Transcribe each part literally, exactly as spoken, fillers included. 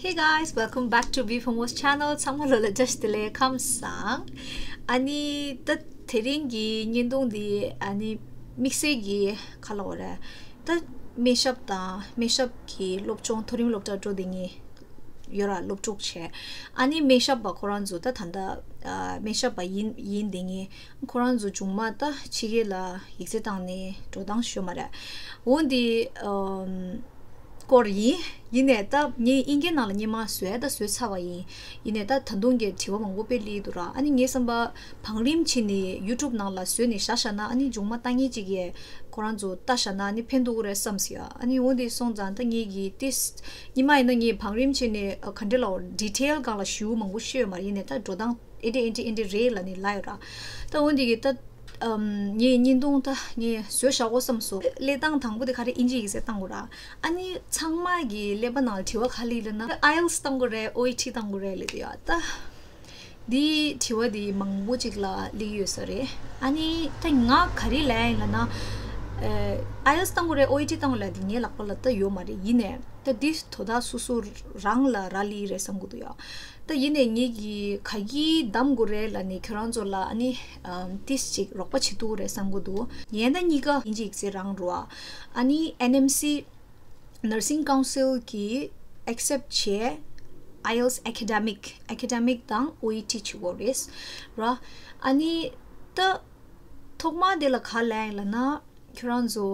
Hey guys, welcome back to B F Mo's channel. ཚང་མ་ལོ་ལ་བཀྲ་ཤིས་བདེ་ལེགས། ཁམས་བཟང་། ཨ་ནི་ད་དེ་རིང་གི་བརྙན་ཐུང་འདི་ཨ་ནི་དམིགས་བསལ་གྱི་ག་ལབ་དགོས་རེད། ད་སྨན་ཞབས་དང་སྨན་ཞབས་ཀྱི་སློབ་སྦྱོང་མཐོ་རིམ་སློབ་གྲྭ་འགྲོ་བསྡད་མཁན་ཡོད་ར། སློབ་ཕྲུག་བྱས། ཨ་ནི་སྨན་ཞབས་པ་ཁོ་རང་ཚོ་ད་ད་ལྟ་ཨ་སྨན་ཞབས་པ་ཡིན་ཡིན་བསྡད་མཁན་ཁོ་རང་ཚོ་མཇུག་མ་ད་ཕྱི་རྒྱལ་ལ་ཡིག་ཚད་བཏང་ནས་འགྲོ་སྟངས་ཤོད་མ་རེད། འོ་འདི་ཨམ། སྐོར་ཡིན། ཡིན་ནའི་ད་ངས་དབྱིན་སྐད་ནང་ལ་སྔོན་མ་བཟོས་ད་བཟོས་ཚར་བ་ཡིན། ཡིན་ནའི་ད་ད་དུང་གི་དྲི་བ་མང་པོ་དཔེ་སླེབས་འདུག་ར། ཨ་ནི་ངས་བསམ་པ་བང་རིམ་བྱས་ནས་ཡུ་ཊུབ་ནང་ལ་བཟོས་ནས་བཞག་བཞག་ན། ཨ་ནི་མཇུག་མ་ལྟ་མཁན་ཅིག་གིས་ཁོ་རང་ཚོ་ལྟ་བཞག་ན་ཨ་ནི་ཕན་ཐོགས་ཀྱི་རེད་བསམ་སོང་ཡ། ཨ་ནི་འོ་འདི་སོང་ཙང་ད་ངས་ཀྱི་ཏིས་སྔོན་མ་ཡིན་ན་ངས་བང་རིམ་བྱས་ནས་ཨ་ག་འདྲ་ལབ་དགོས་རེད། ཌི་ཊེལ་སྒང་ལ་ཞེ་པོ་མང་པོ་ཤོད་ཡོད་མ་རེད། ཡིན་ནའི་ད་འགྲོ་སྟངས་ཨེ་འདྲ་ཨེ་འདྲ་ཨེ་འདྲ་རེད་ལབ་ནས་ལབ་ཡོད་ར། ད་འོ་འདི་གི་ད་ཨམ། ངས་བརྙན་ཐུང་ད་ངས་བཟོས་བཞག་གོ་བསམ་སོང་། སླེབས་སྟངས་དང་པོ་དེ་ག་རེ་དབྱིན་ཇི་ཡིག་ཚད་བཏང་དགོས་ར། ཨ་ནི་ཚང་མ་གི་ཀླད་པ་ནང་ལ་དྲི་བ་ག་རེ་སླེབས་ལབ་ན། ཨའི་ཨེལ་ཊི་ཨེས་བཏང་དགོས་རེད། ཨོ་ཨི་ཊི་བཏང་དགོས་རེད་ལབ་དུས་ཡ། ད་འདི་དྲི་བ་འདི་མང་པོ་ཅིག་ལ་སླེབས་ཡོད་ས་རེད། ཨ་ནི་ད་ང་ག་རེ་ལབ་ཡིན་ལབ་ན། ཨའི་ཨེལ་ཊི་ཨེས་བཏང་དགོས་རེད། ཨོ་ཨི་ཊི་བཏང་དགོས་རེད་ལབ་དེ་ངའི་ལག་པ་ལ་ད་ཡོད་མ་རེད། ཡིན་ནའི་ད་འདི་དོ་བདག་སོ་སོ་རང་ལ་རག་ལས་རེད་བསམ་གྱི་འདུག་ཡ། ད་ཡིན་ནའི་ངེད་ཀྱིས་ག་གིས་གདམ་དགོས་རེད་ལབ་ནས་ཁྱོད་རང་ཚོ་ལ་ཨ་ནི་ཨམ་ཏིས་ཅིག་རོགས་པ་བྱེད་ཐུབ་ཀྱི་རེད་བསམ་གྱི་འདུག་ངས་ད་གཉིས་ཀ་དབྱིན་ཇི་ཡིག་ཚད་རང་རེད་བ། ཨ་ནི་ཨེན་ཨེམ་སི་Nursing Council གིས་ཨེག་སེབ་བྱས། ཨའི་ཨེལ་ཊི་ཨེས་ཨེ་ཀེ་ཌེ་མིག་ཨེ་ཀེ་ཌེ་མིག་དང་ཨོ་ཨི་ཊི་བྱེད་དགོས་རེད་ར། ཨ་ནི་ད་ཐོག་མ་དེ་ལ་ག་ལབ་ཡིན་ལབ་ན། ཁྱོད་རང་ཚོ་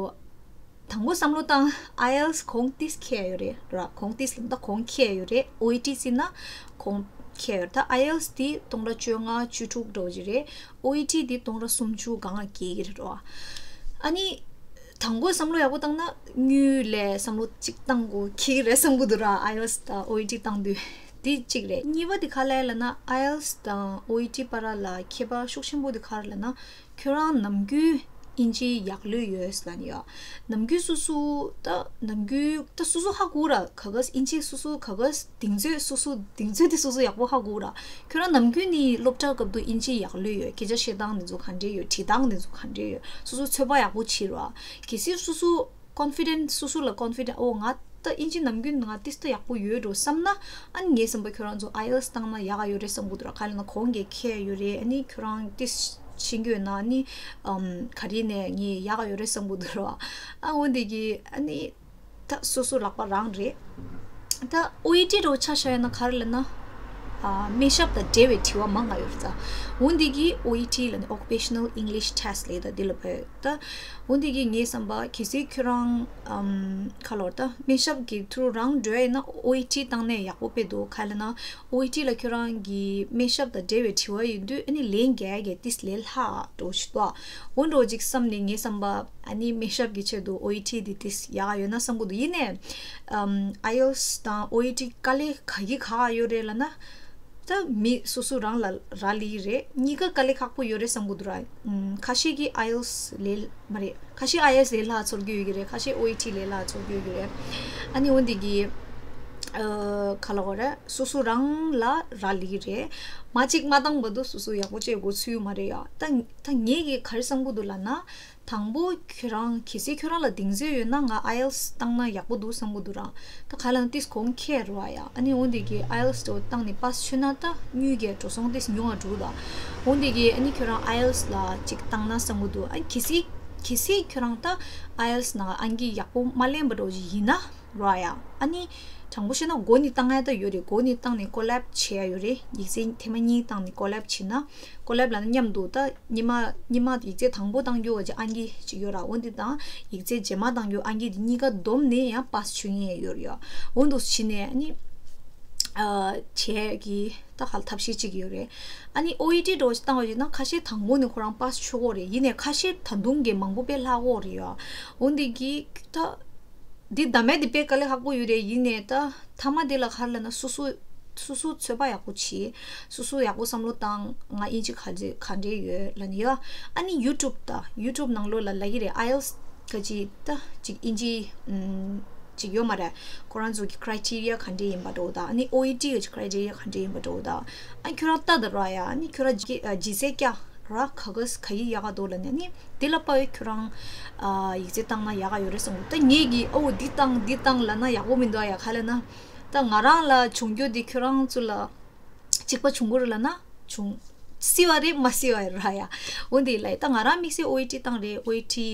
དང་པོ་བསམ་བློ་བཏང་། ཨའི་ཨེལ་ཊི་ཨེས་གོང་ཏིས་ཁེལ་ཡོད་རེད་ར། གོང་ཏིས་ལབ་ད་གོང་ཁེལ་ཡོད་རེད། ཨོ་ཨི་ཊི་ཟེར་ན་གོང་ཁེལ་ཡོད་རེད། ད་ཨའི་ཨེལ་ཊི་ཨེས་དེ་སྟོང་ཕྲག་བཅོ་ལྔ་བཅུ་དྲུག་འདྲ་བོ་ཅིག་རེད། ཨོ་ཨི་ཊི་དེ་སྟོང་ཕྲག་སུམ་ཅུ་སྒང་ལ་སྐྱེལ་གྱི་རེད་ར། ཨ་ནི་དང་པོ་བསམ་བློ་ཡག་པོ་བཏང་ན་དངུལ་ལས་བསམ་བློ་གཅིག་བཏང་དགོས་ཀྱི་རེད་བསམ་གྱི་འདུག་ར། ཨའི་ཨེལ་ཊི་ཨེས་དང་ཨོ་ཨི་ཊི་བཏང་དུས། དེ་གཅིག་རེད། གཉིས་པ་དེ་ག་ལབ་ཡིན་ལབ་ན། ཨའི་ཨེལ་ཊི་ཨེས་དང་ཨོ་ཨི་ཊི་བར་ལ་ཁྱད་པར་ཤུགས་ཆེན་པོ་དེ་ག་རེ་ལབ་ན། ཁྱོད་རང་ནམ་རྒྱུན་དབྱིན་ཇི་ཡག་ལོས་ཡོད་ལབ་ནི་ཡ། ནམ་རྒྱུན་སོ་སོ་ད་ནམ་རྒྱུན་ད་སོ་སོ་ཧ་གོ་ར། ག་ག་དབྱིན་ཇི་སོ་སོ་ག་ག་གདེང་ཚོད་སོ་སོ་གདེང་ཚོད་དེ་སོ་སོ་ཡག་པོ་ཧ་གོ་ར། ཁྱོད་རང་ནམ་རྒྱུན་ནི་སློབ་གྲྭ་སྐབས་དུ་དབྱིན་ཇི་ཡག་ལོས་ཡོད། སྐད་ཆ་བཤད་སྟངས་དེ་ཚོ་ག་འདྲས་ཡོད། བྲིས་སྟངས་དེ་ཚོ་ག་འདྲས་ཡོད། སོ་སོ་ཚོད་དཔག་ཡག་པོ་བྱེད་ར། གལ་སྲིད་སོ་སོ་ཀོན་ཕི་ཌེན་ཊི། སོ་སོ་ལ་ཀོན་ཕི་ཌེན་ཊི། ཨོ་ང་ད་དབྱིན་ཇི་ནམ་རྒྱུན་ང་ཏིས་ད་ཡག་པོ་ཡོད་འགྲོ་བསམ་ན། ཨ་ནི་ངའི་བསམ་པ་ཁྱོད་རང་ཚོ་ཨའི་ཨེལ་ཊི་ཨེས་བཏང་ན་ཡག་ག་ཡོད་རེད་བསམ་གྱི་འདུག་ར། ག་རེ་ལབ་ན་གོང་གི་ཁེལ་ཡོད་རེད། ཨ་ནི་ཁྱོད་རང་ཏིས་ཤེས་ཀྱི་ཡོད་ན་ཨ་ནི་ཨམ་ག་རེ་ནས་ངས་ཡག་ག་ཡོད་རེད་བསམ་གྱི་འདུག་ར། ཨ་འོ་འདི་གི་ཨ་ནི་ད་སོ་སོ་ལག་པ་རང་རེད། ད་ཨོ་ཨི་ཊི་འདྲ་བོ་ཆ་བཞག་ཡོད་ན་ག་རེ་ལབ་ན། ཨ་སྨན་ཞབས་དང་འབྲེལ་བའི་དྲི་བ་མང་ང་ཡོད་རེད་ད། འོ་འདི་གི་ཨོ་ཨི་ཊི་ལབ་ནས་Occupational English Test ལབ་ད་འདི་ལ་བོད། ད་འོ་འདི་གི་ངའི་བསམ་པ་གལ་སྲིད་ཁྱོད་རང་ཨམ་ག་ལབ་དགོས་རེད། ད་སྨན་ཞབས་ཀྱི་ཐུ་རུ་རང་འགྲོ་ཡ་ཡིན་ན་ཨོ་ཨི་ཊི་བཏང་ནས་ཡག་པོ་དཔེ་འདུག་ག་རེ་ལབ་ན་ཨོ་ཨི་ཊི་ལ་ཁྱོད་རང་གི་སྨན་ཞབས་དང་འབྲེལ་བའི་དྲི་བ་ཡིན་དུས་ཨ་ནི་ལན་རྒྱག་ཡ་གི་ཏིས་ལས་སླ་འགྲོ་ཞིག་འདུག་འོ་འདྲ་བོ་ཅིག་བསམ་ནས་ངའི་བསམ་པ་ཨ་ནི་སྨན་ཞབས་ཀྱི་ཆེད་དུ་ཨོ་ཨི་ཊི་འདི་ཏིས་ཡག་ག་ཡོད་ན་བསམ་གྱི་འདུག་ཡིན་ནའི་ཨམ་ཨའི་ཨེལ་ཊི་ཨེས་དང་ཨོ་ཨི་ཊི་དཀའ་ལས་ག་གི་ག་ག་ཡོད་རེད་ལབ་ན། ད་མི་སོ་སོ་རང་ལ་རག་ལས་རེད། གཉིས་ཀ་དཀའ་ལས་ཁག་པོ་ཡོད་རེད་བསམ་གྱི་འདུག་ར། ཨམ་ཁ་ཤས་ཀྱིས་ཨའི་ཨེལ་ཊི་ཨེས་ལས་མ་རེད། ཁ་ཤས་ཨའི་ཨེལ་ཊི་ཨེས་ལས་སླ་ཚོར་གྱི་ཡོད་ཀྱི་རེད། ཁ་ཤས་ཨོ་ཨི་ཊི་ལས་སླ་ཚོར་གྱི་ཡོད་ཀྱི་རེད། ཨ་ནི་འོ་འདི་གི་ཨ་ག་ལབ་དགོས་རེད། སོ་སོ་རང་ལ་རག་ལས་རེད། མ་གཅིག་མ་བཏང་བར་དུ་སོ་སོ་ཡག་པོ་བྱེད་དགོས་ཚུལ་མ་རེད་ཡ། ད་ད་ངས་ཀྱིས་ག་རེ་བསམ་གྱི་འདུག་ལབ་ན། དང་པོ་ཁྱོད་རང་གལ་སྲིད་ཁྱོད་རང་ལ་གདེང་ཚོད་ཡོད་ན་ང་ཨའི་ཨེལ་ཊི་ཨེས་བཏང་ན་ཡག་པོ་འདུག་བསམ་གྱི་འདུག་ར། ད་ག་ལབ་ན་ཏིས་གོང་ཁེལ་རེད་བ་ཡ། ཨ་ནི་འོ་འདི་གི་ཨའི་ཨེལ་ཊི་ཨེས་དེ་བཏང་ནས་པཱ་སི་ཆོད་ན་ད་དངུལ་གྱི་འགྲོ་སོང་ཏིས་ཉུང་བ་འགྲོ་ད། འོ་འདི་གི་ཨ་ནི་ཁྱོད་རང་ཨའི་ཨེལ་ཊི་ཨེས་ལ་གཅིག་བཏང་ན་བསམ་གྱི་འདུག་ཨ་ནི་གལ་སྲིད་གལ་སྲིད་ཁྱོད་རང་ད་ཨའི་ཨེལ་ཊི་ཨེས་ནང་ཨང་ཀི་ཡག་པོ་མ་ལེན་པ་འདྲ་བོ་ཞིག་ཡིན་ན། ར་ཡ། ཨ་ནི་དྲང་པོ་བཤད་ན་མགོ་ནས་བཏང་ཡ་ད་ཡོད་རེད། མགོ་ནས་བཏང་ནས་ཀོ་ལེབ་བྱེད་ཡ་ཡོད་རེད། ཡིག་ཚད་ཐེངས་མ་གཉིས་བཏང་ནས་ཀོ་ལེབ་བྱེད་ན། ཀོ་ལེབ་ལབ་ན་མཉམ་དུ་ད་ཉི་མ་ཉི་མ་ཡིག་ཚད་དང་པོ་བཏང་རྒྱུ་བ་ཅིག་ཨང་ཀི་ཅིག་ཡོད་ར། འོ་འདི་དང་ཡིག་ཚད་རྗེས་མ་བཏང་རྒྱུ་ཨང་ཀི་འདི་གཉིས་ཀ་བསྡོམས་ནས་ཡང་པཱ་སི་ཆོད་མཁན་ཡོད་རེད་ཡ། འོ་འདུག་བྱས་ནས་ཨ་ནི་ཨ་བྱས་ཀྱི་ད་ཧ་ལ་ཐབས་ཤེས་ཅིག་ཡོད་རེད། ཨ་ནི་ཨོ་ཨི་ཊི་འདྲ་བོ་ཅིག་བཏང་བ་ཡིན་ན་ཁ་ཤས་དང་པོ་ནས་ཁོ་རང་པཱ་སི་ཆོད་ཀྱི་ཡོད་རེད། ཡིན་ནའི་ཁ་ཤས་ད་དུང་གི་མང་པོ་དཔེ་ལྷག་གི་ཡོད་རེད་ཡ། འོ་འདི་གི་ད། འདི་ཟླ་མེད་འདི་དཔེ་དཀའ་ལས་ཁག་པོ་ཡོད་རེད། ཡིན་ནའི་ད་མཐའ་མ་འདི་ལ་ག་རེ་ལབ་ན་སོ་སོ་སོ་སོ་ཚོད་དཔག་ཡག་པོ་བྱེད། སོ་སོ་ཡག་པོ་བསམ་བློ་བཏང་། ང་དབྱིན་ཇི་ག་འདྲ་ག་འདྲ་ཡོད་ལབ་ནི་ཡོད། ཨ་ནི་ཡུ་ཊུབ་ད་ཡུ་ཊུབ་ནང་ལོགས་ལ་ལབ་ཀྱི་རེད། ཨའི་ཨེལ་ཊི་ཨེས་ག་ཅི་ད་ཅིག་དབྱིན་ཇི་ཨམ་ཅིག་ཡོད་མ་རེད། ཁོ་རང་ཚོ་གི་ཁི་རའི་ཊི་རི་ཡ་ག་འདྲ་ཡིན་པ་འདྲ་བོ་ད། ཨ་ནི་ཨོ་ཨི་ཊི་གི་ཁི་རའི་ཊི་རི་ཡ་ག་འདྲ་ཡིན་པ་འདྲ་བོ་ད། ཨ་ཁྱོད་རང་ལྟ་ད་ར་ཡ། ཨ་ནི་ཁྱོད་རང་ཇི་ཇི་སེ་སྐྱ་ར་ག་ག་ག་ཡི་ཡག་ག་འདུག་ལབ་ནས་ཨ་ནི་དེ་ལ་དཔག་ཡོད་ཁྱོད་རང་ཨ་ཡིག་ཚད་བཏང་ན་ཡག་ག་ཡོད་རེད་བསམ་གི། ད་ངས་ཀྱིས་ཨོ་འདི་བཏང་འདི་བཏང་ལབ་ན་ཡག་པོ་མི་འདུག་ཨ་ཡ། ག་ལབ་ན་ ད་ང་རང་ལ་བྱུང་རྒྱུ་འདི་ཁྱོད་རང་ཚོ་ལ་གཅིག་པ་བྱུང་གི་རེད་ལབ་ན་བྱུང་སྲིད་པ་རེད་མ་སྲིད་པ་རེད་ར་ཡ། འོ་འདི་ལ་ད་ང་རང་དམིགས་བསལ་ཨོ་ཨི་ཊི་བཏང་རེད། ཨོ་ཨི་ཊི་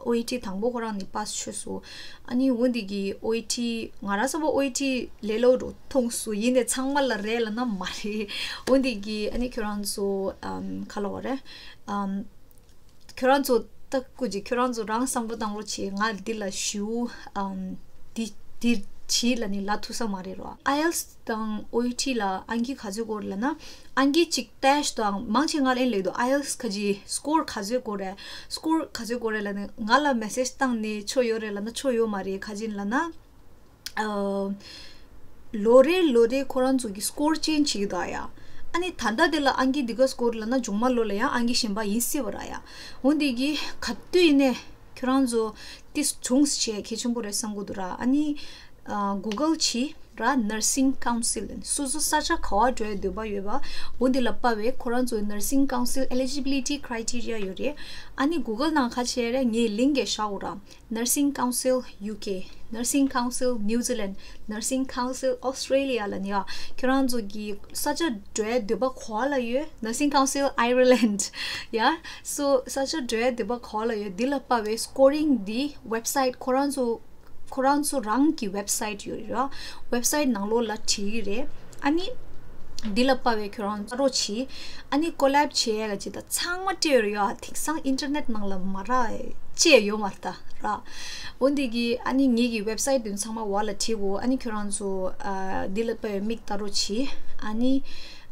ཨོ་ཨི་ཊི་དང་པོ་ཁོ་རང་ནི་པཱས་ཆོད་སོང་། ཨ་ནི་འོ་འདི་གི་ཨོ་ཨི་ཊི་ང་རང་བསམ་པ་ཨོ་ཨི་ཊི་ལས་སླ་པོ་འདྲ་མཐོང་སོང་། ཡིན་ནའི་ཚང་མ་ལ་རེད་ལབ་ན་མ་རེད། འོ་འདི་གི་ཨ་ནི་ཁྱོད་རང་ཚོ་ཨམ་ག་ལབ་དགོས་རེད། ཨམ། ཁྱོད་རང་ཚོ་ད་སྐུ་མཁྱེན། ཁྱོད་རང་ཚོ་རང་བསམ་བློ་བཏང་རོགས་བྱེད། ང་འདི་ལ་ཞུ། ཨམ། འདི་འདི་བྱེད་ལབ་ནི་ལབ་ཐུབ་ས་མ་རེད་རོ། ཨའི་ཨེལ་ཊི་ཨེས་དང་ཨོ་ཨི་ཊི་ལ་ཨང་ཀི་ག་ཚོད་དགོས་རེད་ལབ་ན། ཨང་ཀི་གཅིག་ཊེ་སི་ཊི་དང་མང་ཆེ་ང་ལ་ཨེ་ལབ་འདུག་ཨའི་ཨེལ་ཊི་ཨེས་ག་ཅི་སི་ཀོར་ག་ཚོད་དགོས་རེད། སི་ཀོར་ག་ཚོད་དགོས་རེད་ལབ་ནི་ང་ལ་མེ་སེ་ཇི་བཏང་ནས་ཆོ་ཡོད་རེད་ལབ་ན་ཆོ་ཡོད་མ་རེད། ག་ཅི་ལབ་ན། ཨ། ལོ་རེ་ལོ་རེ་ཁོ་རང་ཚོ་གི་སི་ཀོར་ཅེན་ཇི་བྱེད་ཀྱི་འདུག་ཡ། ཨ་ནི་ད་ལྟ་དེ་ལ་ཨང་ཀི་འདི་ག་སི་ཀོར་ལབ་ན་མཇུག་མ་ལོ་ལ་ཡང་ཨང་ཀི་གཞན་པ་ཡིན་སྲིད་པ་ར་ཡ། འོ་འདི་གི་ག་དུས་ཡིན་ནའི་ཁྱོད་རང་ཚོ་ཏིས་བྱུང་བྱས་གལ་ཆེན་པོ་རེད་བསམ་གྱི་འདུག་ར། ཨ་ནི་ཨ། གུ་གལ་བྱེད་ར། Nursing Council། སོ་སོ་ས་ཆ་ག་པར་འགྲོ་ཡ་འདོད་པ་ཡོད་པ་འོ་འདི་ལ་དཔག་པའི་ཁོ་རང་ཚོའི་Nursing Council eligibility criteria ཡོད་རེད། ཨ་ནི་གུ་གལ་ནང་ག་བྱས་རེད། ངས་ལིང་ག་བཞག་འོ་ར། Nursing Council U K, Nursing Council New Zealand, Nursing Council Australia ལབ་ནི་ཡ། ཁྱོད་རང་ཚོ་གི་ས་ཆ་འགྲོ་ཡ་འདོད་པ་ག་པར་ལ་ཡོད། Nursing Council Ireland ཡ། སོ་ས་ཆ་འགྲོ་ཡ་འདོད་པ་ག་པར་ལ་ཡོད། འདི་ལ་དཔག་པའི་སི་ཀོ་རིང་འདི་ཝེབ་སའིཊ་ཁོ་རང་ཚོ་ཁོ་རང་ཚོ་རང་གི་ཝེབ་སའིཊ་ཡོད་རེད་ར། ཝེབ་སའིཊ་ནང་ལོགས་ལ་བྲིས་ཀྱི་རེད། ཨ་ནི། འདི་ལ་དཔག་པའི་ཁྱོད་རང་ལྟ་རོགས་གྱིས། ཨ་ནི་ཀོ་ལེབ་བྱེད་ཡ་ག་ཅི་ད་ཚང་མ་སྤྲད་ཡོད་རེད་ཡ། དེང་སང་ཨིན་ཊར་ནེཊ་ནང་ལ་མ་རག་ཅེས་ཡོད་མ་རེད་ད་ར། འོ་འདི་གི་ཨ་ནི་ངེད་ཀྱི་ཝེབ་སའིཊ་དེ་ཚང་མ་འོག་ལ་བྲིས་གོ། ཨ་ནི་ཁྱོད་རང་ཚོ་ཨ་འདི་ལ་དཔག་པའི་མིག་ལྟ་རོགས་གྱིས། ཨ་ནི་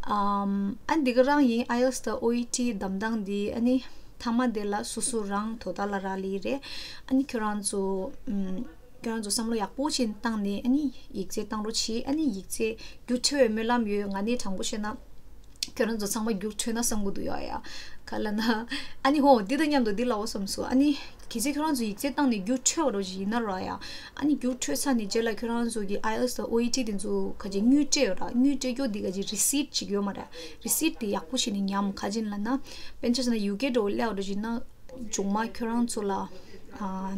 ཨམ་ཨ་འདི་ག་རང་ཡིན། ཨའི་ཨེལ་ཊི་ཨེས་དང་ཨོ་ཨི་ཊི་གདམ་སྟངས་འདི་ཨ་ནི་མཐའ་མ་དེ་ལ་སོ་སོ་རང་དོ་བདག་ལ་རག་ལས་རེད། ཨ་ནི་ཁྱོད་རང་ཚོ་ཨམ། ཁྱོད་རང་ཚོ་བསམ་བློ་ཡག་པོ་ཅིག་བཏང་ནས་ཨ་ནི་ཡིག་ཚད་བཏང་རོགས་གྱིས། ཨ་ནི་ཡིག་ཚད་རྒྱུགས་འཕྲོད་པའི་སྨོན་ལམ་ཡོད། ང་ནི་དྲང་པོ་བཤད་ན་ཁྱོད་རང་ཚོ་ཚང་མ་རྒྱུགས་འཕྲོད་ན་བསམ་གྱི་འདུག་ཡ་ཡ། ག་ལབ་ན་ཨ་ནི་ཧོ་འདི་དང་མཉམ་དུ་འདི་ལབ་འོ་བསམ་སོང་། ཨ་ནི་གལ་སྲིད་ཁྱོད་རང་ཚོ་ཡིག་ཚད་བཏང་ནས་རྒྱུགས་འཕྲོད་པ་རོགས་ཅིག་ཡིན་ན་ར་ཡ། ཨ་ནི་རྒྱུགས་འཕྲོད་ཚར་ནས་རྗེས་ལ་ཁྱོད་རང་ཚོ་གི་ཨའི་ཨེལ་ཊི་ཨེས་དང་ཨོ་ཨི་ཊི་དེ་ཚོ་ག་ཅིག་དངུལ་སྤྲད་ཡོད་ར། དངུལ་སྤྲད་རྒྱུ་འདི་ག་ཅིག་རི་སིཊ་ཅིག་ཡོད་མ་རེད། རི་སིཊ་དེ་ཡག་པོ་བྱས་ནས་ཉམས། ག་ཅི་ལབ་ན་དཔེར་ན་ཆ་བཞག་ན་ཡུ་ཀེ་འདྲ་བོ་སླེབས་པ་རོགས་ཅིག་ཡིན་ན། མཇུག་མ་ཁྱོད་རང་ཚོ་ལ་ཨ་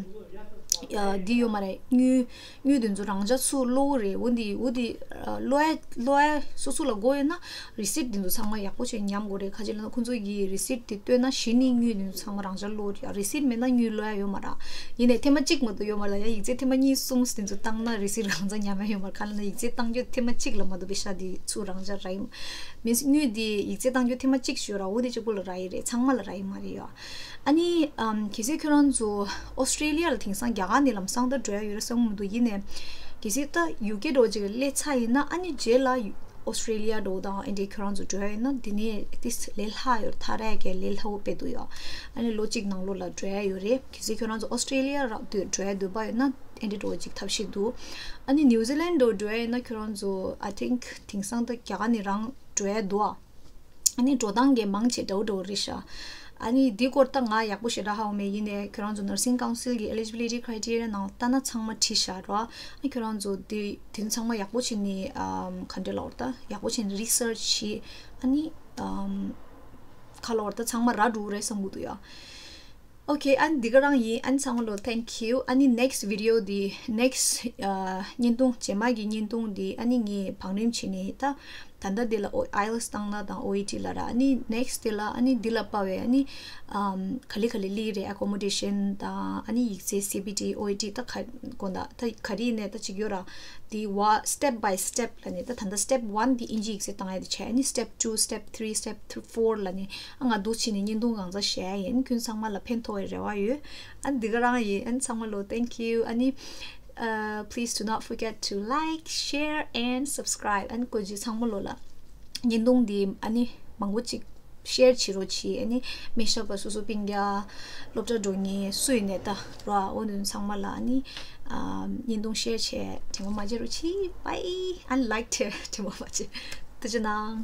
ཡ་འདི་ཡོད་མ་རེད། དངུལ་དངུལ་དེ་ཚོ་རང་འཇགས་ཚུར་སློག་གི་རེད། འོ་འདི་འོ་འདི་ཨ་སློག་ཡ་སློག་ཡ་སོ་སོ་ལ་དགོས་ཡོད་ན་རི་སིཊ་དེ་ཚོ་ཚང་མ་ཡག་པོ་བྱས་ཉམས་དགོས་རེད། ག་ཅི་ལབ་ན་ཁོང་ཚོ་གིས་རི་སིཊ་དེ་སྟོན་ན་གཞི་ནས་དངུལ་དེ་ཚོ་ཚང་མ་རང་འཇགས་སློག་གི་རེད། རི་སིཊ་མེད་ན་དངུལ་སློག་ཡ་ཡོད་མ་རེད། ཡིན་ནའི་ཐེངས་མ་གཅིག་མ་གཏོགས་ཡོད་མ་རེད་ཡ། ཡིག་ཚད་ཐེངས་མ་གཉིས་གསུམ་དེ་ཚོ་བཏང་ན་རི་སིཊ་རང་འཇགས་ཉམས་ཡ་ཡོད་མ་རེད། ག་ལབ་ན་ཡིག་ཚད་བཏང་རྒྱུ་ཐེངས་མ་གཅིག་ལ་མ་གཏོགས་པའི་ཤ་དེ་ཚུར་རང་འཇགས་རག་གི་མ་རེད། མིན་དངུལ་དེ་ཡིག་ཚད་བཏང་རྒྱུ་ཐེངས་མ་གཅིག་ཞུ་ར། འོ་དེ་གཅིག་པོ་ལ་རག་གི་རེད། ཚང་མ་ལ་རག་གི་མ་རེད་ཡ། ཨ་ནི་ཨམ་གལ་སྲིད་ཁྱོད་རང་ཚོ་ཨོ་སི་ཀྲེ་ལི་ཡ་ལ་དེང་སང་རྒྱ་གར་ནས་ལམ་སང་ད་འགྲོ་ཡ་ཡོད་རེད་བསམ་གྱི་མི་འདུག་ཡིན་ནའི་གལ་སྲིད་ད་ཡུ་ཀེ་འདྲ་བོ་ཅིག་ལ་སླེབས་ཚར་ཡིན་ན་ཨ་ནི་རྗེས་ལ་ཨོ་སི་ཀྲེ་ལི་ཡ་འདྲ་བོ་དང་ཨེ་འདྲའི་ཁྱོད་རང་ཚོ་འགྲོ་ཡ་ཡིན་ན་དེ་ནས་ཏིས་ལས་སླ་ཡོད། ཐག་རེད་ཀྱི་ལས་སླ་བོ་དཔེ་འདུག་ཡ། ཨ་ནི་ལོ་གཅིག་ནང་ལོགས་ལ་འགྲོ་ཡ་ཡོད་རེད། གལ་སྲིད་ཁྱོད་རང་ཚོ་ཨོ་སི་ཀྲེ་ལི་ཡ་ར་འདོད་འགྲོ་ཡ་འདོད་པ་ཡོད་ན་ཨེ་འདྲའི་འདྲ་བོ་ཅིག་ཐབས་ཤེས་འདུག་ཨ་ནི་ནིའུ་ཛི་ལན་འདྲ་བོ་འགྲོ་ཡ་ཡིན་ན་ཁྱོད་རང་ཚོ་I think དེང་སང་ད་རྒྱ་གར་ནས་རང་འགྲོ་ཡ་འདུག་ཨ། ཨ་ནི་འགྲོ་སྟངས་ཀྱི་མང་ཆེ་འདྲ་བོ་འདྲ་བོ་རེད་ཤག་ཨ་ནི་འདི་སྐོར་ད་ང་ཡག་པོ་ཞེ་དྲག་ཧ་གོ་མེད། ཡིན་ནའི་ཁྱོད་རང་ཚོ་Nursing Council གི་eligibility criteria ནང་ལྟ་ན་ཚང་མ་བྲིས་ཤག་ར། ཨ་ཁྱོད་རང་ཚོ་འདི་འདི་ཚང་མ་ཡག་པོ་བྱས་ནས་ཨམ་ག་འདྲ་ལབ་དགོས་རེད་ད། ཡག་པོ་བྱས་ནས་research བྱས། ཨ་ནི་ཨམ་ག་ལབ་དགོས་རེད་ད། ཚང་མ་རག་འགྲོ་གི་རེད་བསམ་གྱི་འདུག་ཡ། Okay ཨ་ནི་འདི་ག་རང་ཡིན། ཨ་ནི་ཚང་མ་ལོ་thank you། ཨ་ནི་next video འདི་next ཨ་བརྙན་ཐུང་རྗེས་མ་གི་བརྙན་ཐུང་འདི་ཨ་ནི་ངས་བང་རིམ་བྱས་ནས་ད། ད་ལྟ་འདི་ལ་ཨོ་ཨའི་ཨེལ་ཊི་ཨེས་བཏང་ན་དང་ཨོ་ཨི་ཊི་ལ་ར། ཨ་ནི་next འདི་ལ་ཨ་ནི་འདི་ལ་དཔག་པའི་ཨ་ནི་ཨམ་ག་ལེ་ག་ལེ་སླེབས་རེད། accommodation དང་ཨ་ནི་ཡིག་ཚད་སི་བི་ཊི་ཨོ་ཨི་ཊི་ད་ག་དགོངས་དག་ད་ག་རེ་ཡིན་ནའི་ད་ཅིག་ཡོད་ར། འདི་བ་step by step ལ་ནི་ད་ད་ལྟ་step one འདི་ཨིན་ཇི་ཡིག་ཚད་བཏང་ཡ་དེ་བྱས། ཨ་ནི་step two step three step four ལ་ནི་ཨ་ང་འདུག་བྱས་ནས་བརྙན་ཐུང་གང་ཚ་བཤད་ཡ་ཡིན། ཁྱོད་ཚང་མ་ལ་ཕན་ཐོགས་པའི་རེ་བ་ཡོད། ཨ་ནི་འདི་ག་རང་ཡིན། ཨ་ནི་ཚང་མ་ལོ་thank you། ཨ་ནི། Uh, please do not forget to like, share and subscribe. ཨ་ནི་སྐུ་མཁྱེན་ཚང་མ་ལོ་ལ་བརྙན་ཐུང་འདི་ཨ་ནི་མང་པོ་ཅིག་share བྱེད་རོགས་གྱིས། ཨ་ནི་མི་ཤ་པ་སོ་སོ་སྤུན་ཀྱག་སློབ་གྲྭ་འགྲོ་མཁན་སུ་ཡིན་ནའི་ད་ར་འོ་ནི་ཚང་མ་ལ་ཨ་ནི་ཨ་བརྙན་ཐུང་share བྱས་དྲན་པ་མ་བརྗེད་རོགས་གྱིས། Bye. ཨ་ནི་like བྱས་དྲན་པ་མ་བརྗེད། ཐུགས་རྗེ་གནང་།